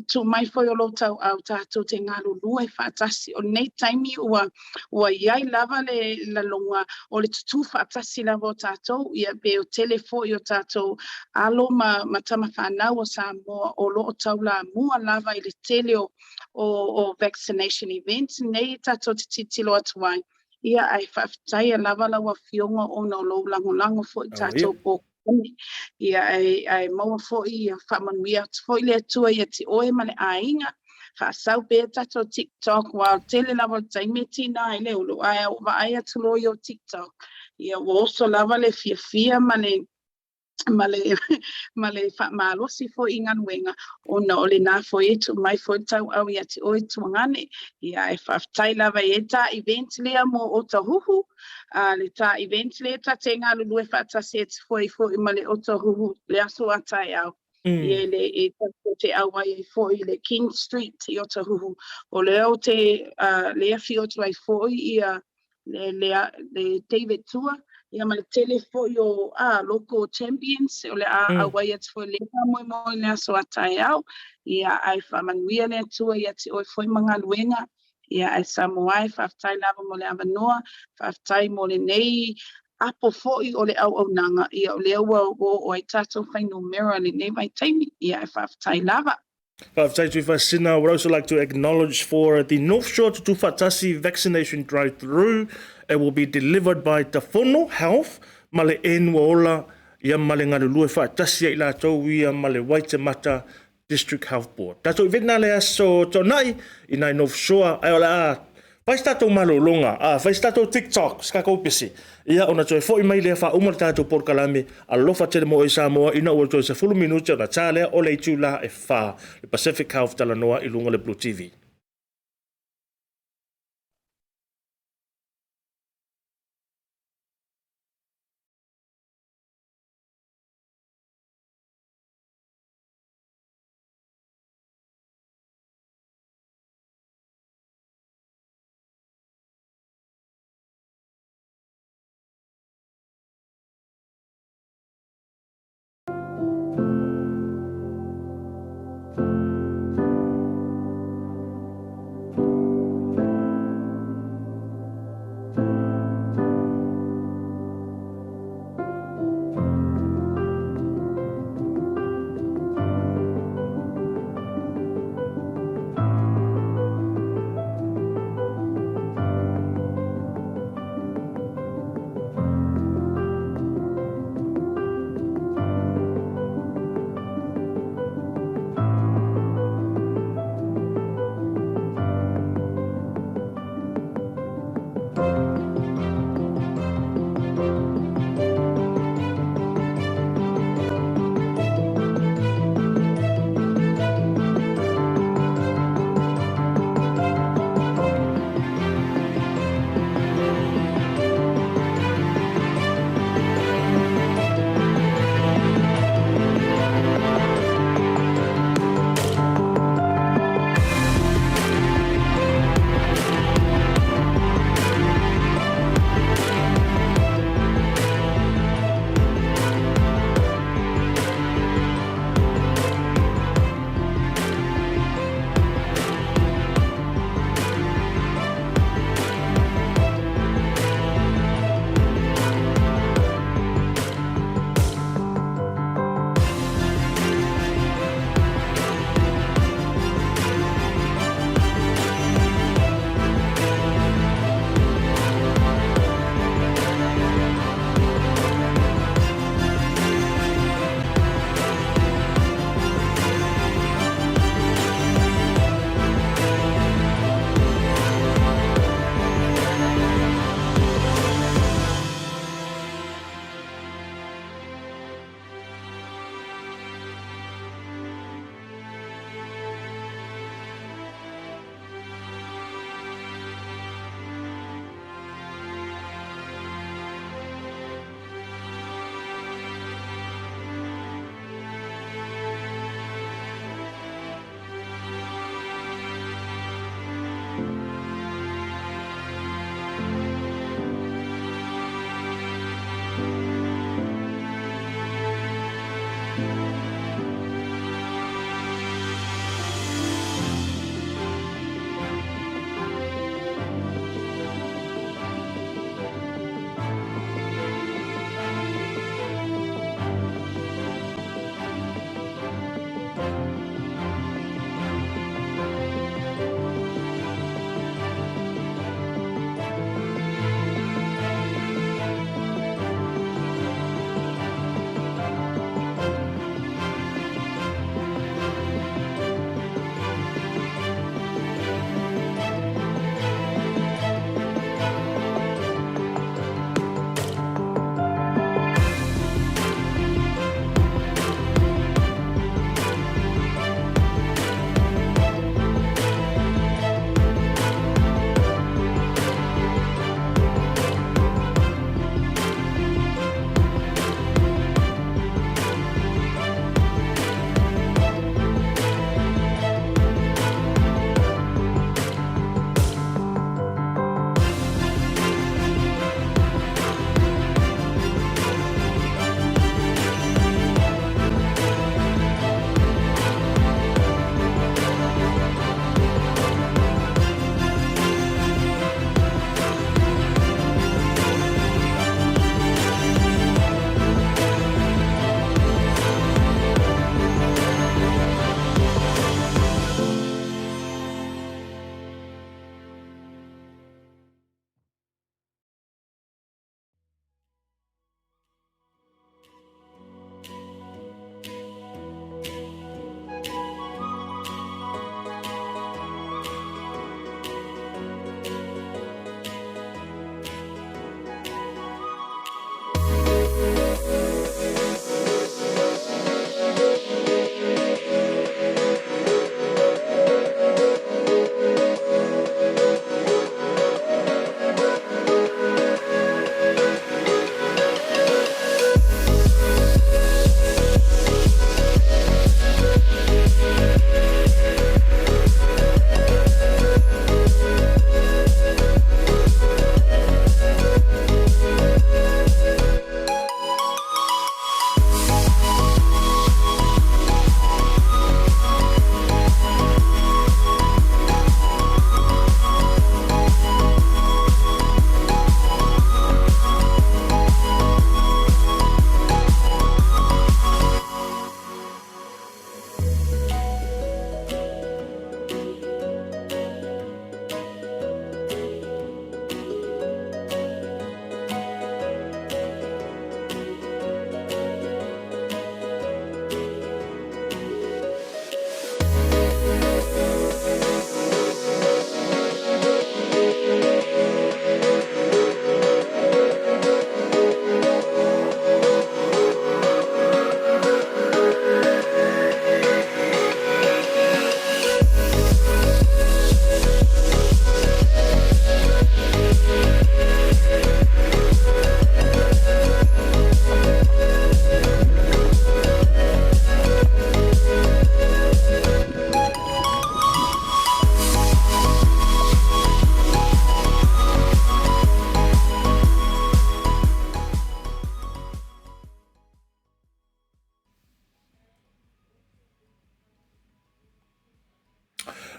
tuu mai foi o lou tauau tatou te galulue faatasi. O lenei taimi ua ua i ai lava le lagona o le tutū faatasi lava o tatou, ia pe o tele foi o tatou alo ma, ma tamafanau o Samoa o lo o taulamua lava i le tele o, o, o vaccination events nei tatou te tilotilo atu ai. Ia ae faafetaia lava lau Afioga ona o lou lagolago foi tatou polokalame. Ia ae, ae maua foi ia faamanuia atu foi le Atua ia te oe ma le aiga. Faasau pea tatou TikTok, aua o le tele lava o le taimi e tiga ai le ulu, ae a ou vaai atu loa i o TikTok, ia ua oso lava le fiafia ma le ma le ma le faamalosi foi i galuega ona o lena foi e tuu mai foi le tauau ia te oe Tuagane. Ia ae faafetai lava i e ta event lea mo Otahuhu, a le ta event lea ta te galulue faatasi atu foi foi ma le Otahuhu le aso a taeao. Ia le e tatou te auai ai foi i le King Street i Otahuhu. O lea ou te uh, le afio atu ai foi ia le, le, le David Tua, ia ma le tele foi o a, local champions o le a auai atu foi le faamoemoe i le aso a taeao. Ia ae faamanuia le Atua ia te oe foi ma galuega. Ia ae Samoa e faafetai lava mo le avanoa, faafetai mo lenei apo foi o le auaunaga, ia o lea ua oo ai tatou fuainumera i lenei vaitaimi. Ia ae faafetai lava.
Faafetai Tuifaasisina. I would also like to acknowledge for the North Shore Tutufaatasi vaccination drive-through. It will be delivered by Tafono Health ma le Enua Ola ia ma le galulue faatasi ai latou ia ma le Waitemata District Health Board. Tatou event na le aso Toonai i nai North Shore ae o le a fai se tatou malologa, a fai se tatou TikTok, se tatou pese. Ia ona toe foi mai lea faauma le tatou polokalame alofa tele mo oe Samoa ina ua toe 10 minute ona ta lea o le itula e 4 le Pacific Health talanoa i luga o le Blue TV.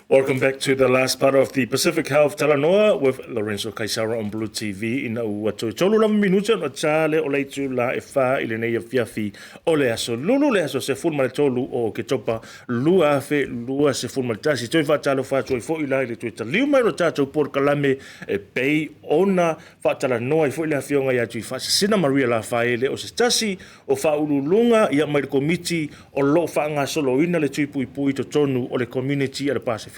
Welcome back to the last part of the Pacific Health Talanoa with Lorenzo Kaisara on Blue TV. Ina ua toe tolu lava minute ona tā le o le itula e whā i lenei afiafi o le aso lulu le aso 13 o Oketopa 2021. Toe faatalofa atu ai foi la i le toe taliu mai o le tatou polokalame e pei ona faatalanoa ai foi le afioga ia Tuifaasisina Maria Lafaele o se tasi o faauluuluga ia mai le Komiti o lo o faagasoloina le tui puipui i totonu o le Community a le Pasefika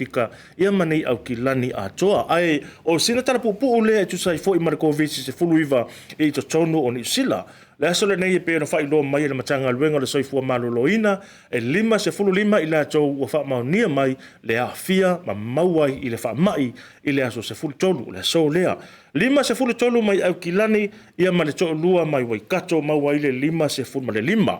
ia ma nei Aukilani atoa. Ae o sina tala puupuu lea e tusa ai foi ma le Koviti-19 i totonu o Niu Sila. Le aso lenei e pei ona faailoa mai e le Matagaluega o le Soifua Maloloina, e 55 i latou ua faamaonia mai le aafia ma maua ai i le faamai i le aso 13, o le aso lea. 53 mai Aukilani ia ma le toalua mai Waikato maua ai le 55.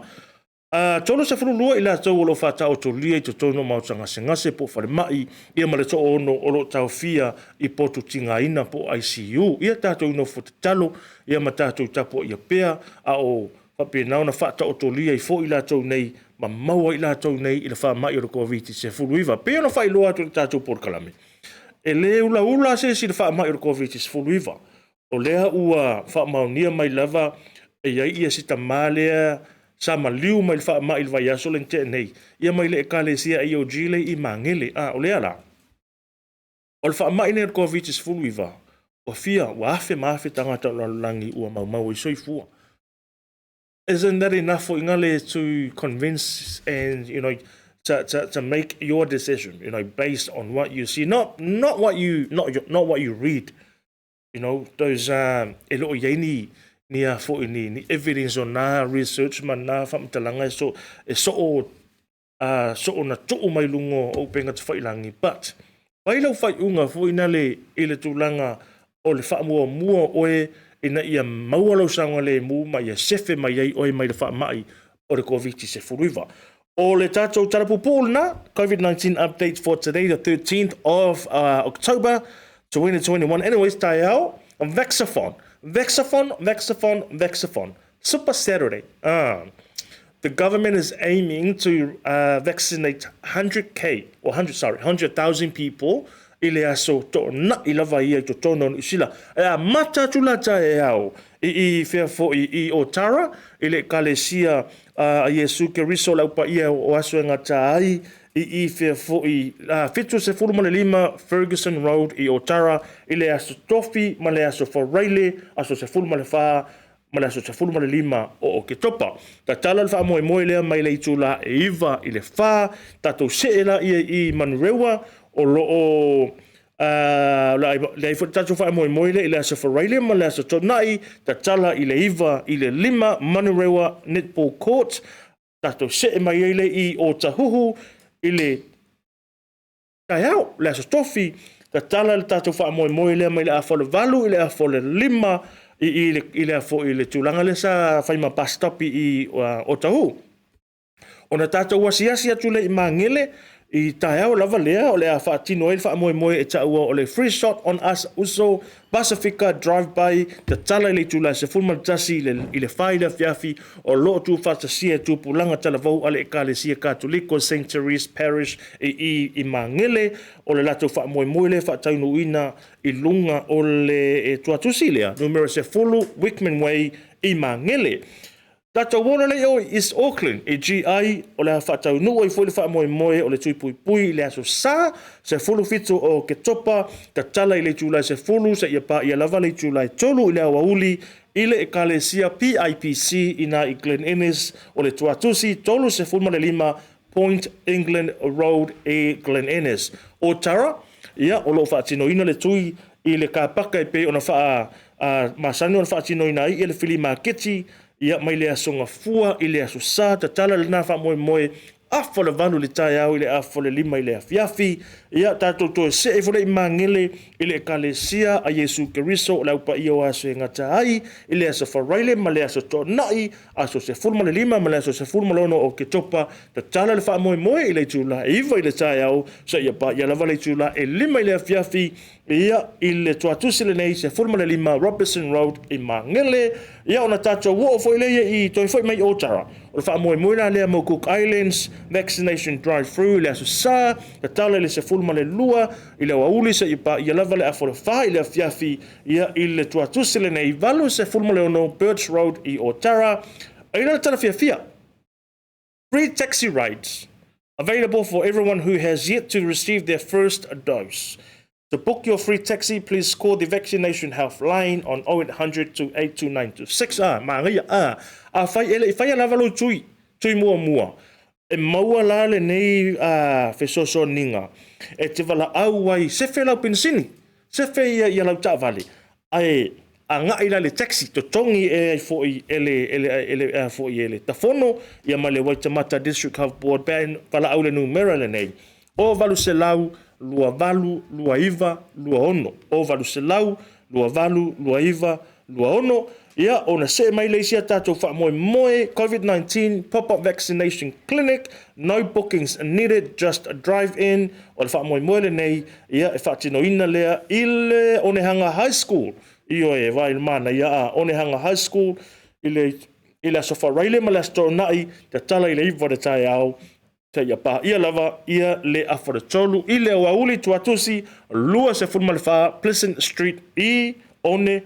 32 i latou o lo o faataotolia i totonu o maota gasegase po o falemai ia ma le toaono o lo o taofia i potu tigaina po o ICU. Ia tatou nofo tatalo ia ma tatou tapuaia pea a o faapena ona faataotolia ai foi i latou nei ma maua ai i latou nei i le faamai o le Koviti-19. E pei ona faailoa atu i le tatou polokalame, e le ulaula se isi i le faamai o le Koviti-19. O lea ua faamaonia mai lava e i ai ia si tamā lea sa maliu mai le faamai i le vaiaso lea na tea nei, ia mai le Ekalesia AOG lea i Magele. A o lea la, o le faamai lenei o le Koviti-19, ua fia, ua afe ma afe tagata o le lalolagi ua maumau ai soifua. Isn't that enough for Ingale to convince and, you know, to make your decision, you know, based on what you see, not what you not your, not what you read, you know, those e le o i ai ni ni a foi ni ni evidence o nā research ma nā faamatalaga e so e soo a soo na tuu mai luga o upega tafailagi, but fai lau faaiuga foi na le i le tulaga o le faamuamua o oe ina ia maua lou saogalemu ma ia sefe mai ai oe mai le faamai o le Koviti-19. O le tatou tala puupuu lena, COVID-19 update for today, the 13th of October 2021. Anyways, taeao, Vaxathon, Vaxathon, Vaxathon, Vaxathon. Super Saturday. The government is aiming to vaccinate 100K, or 100, sorry, 100,000 people i le aso toonai lava ia i totonu o Niu Sila. E amata atu la taeao i i whea foi i Otara, i le ekalesia a Iesu Keriso le aupaia o aso e gata ai i i whea foi 75 Ferguson Road i Otara i le aso Tofi ma le aso Faraile, aso 14 ma le aso 15 o Oketopa. Tatala le faamoemoe lea mai le itula e 9 i le 4, tatou see laia i Manurewa o lo o leai foi le tatou faamoemoe lea i le aso Faraile ma le aso Toonai, tatala i le 9 i le 5 Manurewa Netball Court, tatou see mai ai lea i Otahuhu i le taeao, le aso Tofi, tatala le tatou faamoemoe lea mai le afa o le 8 i le afa o le 5 i i le i le afo i le tulaga lea sa fai ma bus stop i i Otahuhu. Ona tatou asiasi atu lea i Magele i taeao lava lea o le a faatino ai le faamoemoe e taua o le Free Shot on Us Uso Pasifika Drive By, tatala i le itula e 11 i le i le 4 i le afiafi o lo o tuufaatasia e tupulaga talavou a le Ekalesia Katoliko Saint Therese Parish i i i Magele. O le latou faamoemoe lea e faataunuuina i luga o le tuatusi lea numera 10 Wickman Way i Magele. Tatou ola lea o East Auckland e GI o le a faataunuu ai foi le faamoemoe o le tui puipui i le aso Sa 17 o Oketopa, tatala i le itula e 10 seia paia lava le itula e 3 i le aoauli i le Ekalesia PIPC ina i Glen Innes o le Tuatusi 35 Point England Road i Glen Innes. O Tara, ia, o lo o faatinoina le tui i le kapaka e pei ona faa, a, masani ona faatinoina ai ia le fili maketi, ia, mai le aso Gafua i le aso Sa, tatala lena faamoemoe, afa o le 8 i le taeao i le afa o le 5 i le afiafi, ia, tatou toe see ifo lea i Magele i le Ekalesia a Iesu Keriso o le Au Paia o Aso e Gata ai i le aso Faraile ma le aso Toonai, aso 15 ma le aso 16 o Oketopa, tatala le faamoemoe i le itula e 9 i le taeao seia paia lava le itula e 5 i le afiafi. Ia, i le Tuatusi lenei, 15 Robertson Road i Magele. Ia, ona tatou oo foi lea i toe foi mai Otara. O le faamoemoe la lea mo Cook Islands Vaccination Drive-Thru i le Aso Sa, tatala i le 12 i le aoauli seia paia lava le afa o le 4 i le afiafi. Ia, i le Tuatusi lenei, 86 Birch Road i Otara. E i ai le tala fiafia. Free taxi rides available for everyone who has yet to receive their first dose. To book your free taxi, please call the Vaccination Health Line on 0800 282 926. A, manaia, a, afai e le i faia lava lou tui, tui muamua, e maua la lenei a, fesoasoaniga e te valaau ai, sefe lau penisini, sefe ia, ia lau taavale, ae agai la i le taxi, totogi e ai foi e le, e le, e le, e foi e le Tafono ia ma le Waitemata District Health Board pe a valaau le numera lenei, o 800 28 29 26, o 800 28 29 26. Ia, ona see mai le isi a tatou faamoemoe, COVID-19 pop-up vaccination clinic, no bookings needed, just drive in. O le faamoemoe lenei, ia, e faatinoina lea i le Onehanga High School. Ioe, vaai i le manaia a Onehanga High School i le i le Aso Faraile ma le Aso Toonai, tatala i le 9 o le taeao seia paia lava ia le afa o le 3 i le aoauli Tuatusi 24 Pleasant Street i One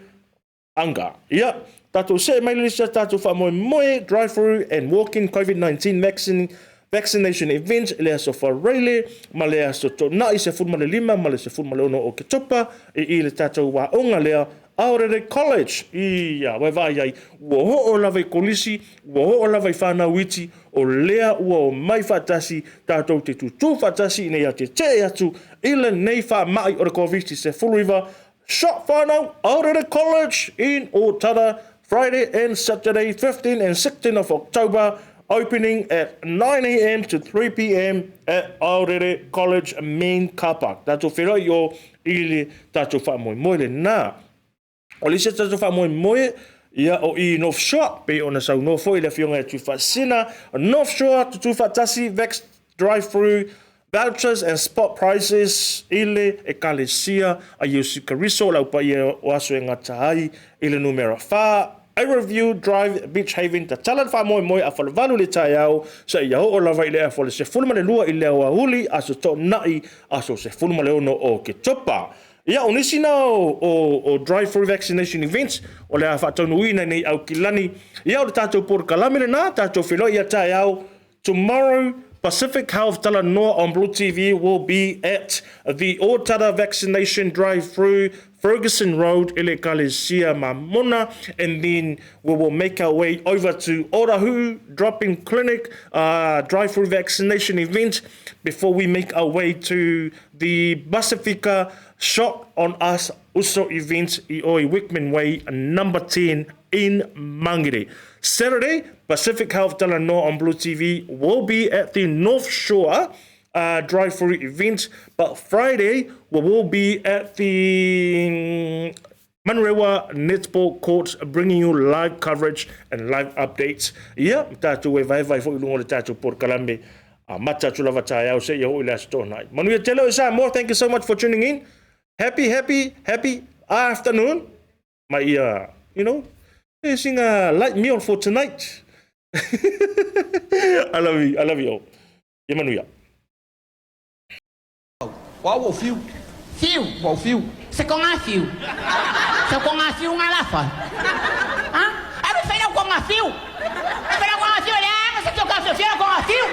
Anga. Ia, tatou see mai le isi a tatou faamoemoe, drive-through and walk-in COVID-19 vaccine, vaccination event i le Aso Faraile ma le Aso Toonai 15 ma le 16 o Oketopa i i le tatou aoga lea Aorere College. Ia, ua e vaai ai, ua oo lava i kolisi, ua oo lava i whanau iti, o lea ua omai faatasi, tatou te tutū faatasi ina ia tetee atu i lenei faamai o le Koviti-19. Shop whanau, Aorere College in Otara, Friday and Saturday, 15 and 16 of October, opening at 9am to 3pm at Aorere College main car park. Tatou feiloai i o i le tatou faamoemoe lena. O le isi o tatou faamoemoe, ia o i North Shore, pei ona saunoa foi le afioga ia Tuifaasisina, North Shore, tutū faatasi, Vax Drive-Thru, Vouchers and Spot Prizes i le Ekalesia a Iesu Keriso, o le au paia o aso e gata ai i le numera 4, Overview Drive Beach Haven, tatala le faamoemoe a falevalu i le taeao seia oo lava i le afa o le 12 i le aoauli aso Toonai aso 16 o Oketopa. Ia, o nisi na o, o, o drive-through vaccination events o le a faataunuuina nei Aukilani. Ia, o le tatou polokalame lena, tatou feiloai ia taeao. Tomorrow, Pacific Health Talanoa on Blue TV will be at the Otara Vaccination Drive-Through, Ferguson Road, i le Ekalesia Mamona, and then we will make our way over to Orahu Drop-In Clinic uh, drive-through vaccination event before we make our way to the Pasifika Shot on Us Uso event i o i Wickman Way, number 10 in Mangere. Saturday, Pacific Health Talanoa on Blue TV will be at the North Shore uh, drive-through event, but Friday we will be at the Manurewa Netball Court bringing you live coverage and live updates. Ia, tātou e vaevae foi i lunga o le tātou porokalame a mata atu lava taeao seia oo i le Aso Toonai. Manuia tele oe Samoa, thank you so much for tuning in. Happy, happy, happy afternoon. Ma ia, you know, sing a light meal for tonight. I love you, I love you all. Ia manuia.
O au ua ou fiu.
Fiu.
Ua ou fiu.
Se konga fiu. Se konga fiu nga lafa. Ha? Alu fai lau konga fiu. Fai lau konga fiu le anga se konga fiu fiu konga fiu.